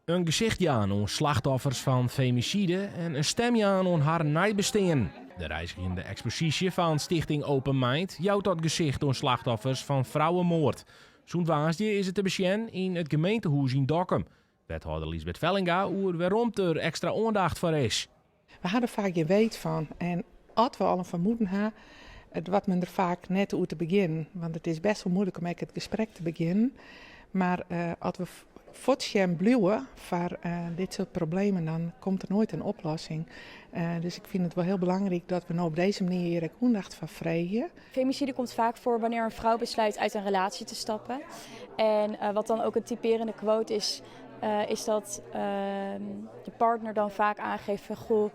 In gesicht jaan oan slachtoffers fan femiside en in stim jaan oan harren neibesteanden. De reizgjende eksposysje fan Stichting Open Mind jout dat gesicht oan slachtoffers fan frouwemoard. Sûnt woansdei is it te besjen yn it gemeentehûs yn Dokkum. Wethâlder Liesbeth Vellinga oer wêrom't der ekstra oandacht foar is. We ha der faak gjin weet fan en as we al in fermoeden ha, doart men der faak net oer te begjinnen. Want it is best wol muoilik om ek it gesprek te begjinnen. Mar as we fuortsjen bliuwe foar dit soart problemen, dan komt der noait in oplossing. Dus ik fyn it wol hiel belangryk dat we no op dizze manier hjir ek oandacht foar freegje. Femicide komt vaak voor wanneer een vrouw besluit uit een relatie te stappen. En wat dan ook een typerende quote is, is dat de partner dan vaak aangeeft van goh,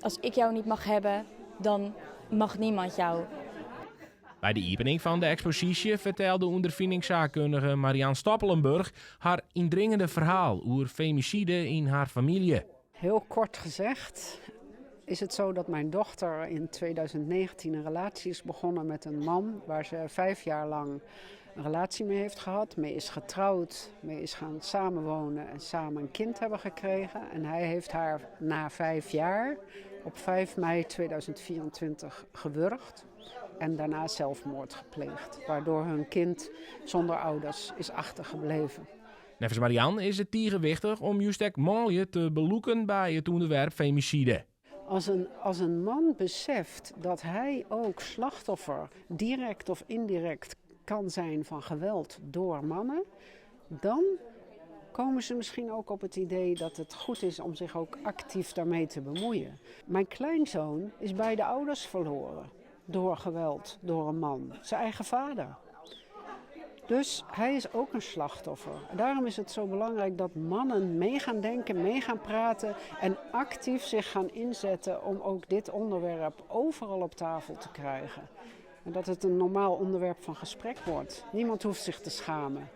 als ik jou niet mag hebben, dan mag niemand jou. By de iepening fan de eksposysje fertelde ûnderfiningssaakkundige Marian Stoppelenburg har yndringende ferhaal oer femiside yn har famylje. Heel kort gezegd is het zo dat mijn dochter in 2019 een relatie is begonnen met een man waar ze 5 jaar lang een relatie mee heeft gehad, mee is getrouwd, mee is gaan samenwonen en samen een kind hebben gekregen. En hij heeft haar na 5 jaar op 5 mei 2024 gewurgd en daarna zelfmoord gepleegd, waardoor hun kind zonder ouders is achtergebleven. Neffens Marian is it tige wichtich om just ek manlju te belûken by it ûnderwerp femiside. Als een man beseft dat hij ook slachtoffer, direct of indirect, kan zijn van geweld door mannen, dan komen ze misschien ook op het idee dat het goed is om zich ook actief daarmee te bemoeien. Mijn kleinzoon is beide ouders verloren door geweld, door een man, zijn eigen vader. Dus hij is ook een slachtoffer. Daarom is het zo belangrijk dat mannen mee gaan denken, mee gaan praten en actief zich gaan inzetten om ook dit onderwerp overal op tafel te krijgen. En dat het een normaal onderwerp van gesprek wordt. Niemand hoeft zich te schamen.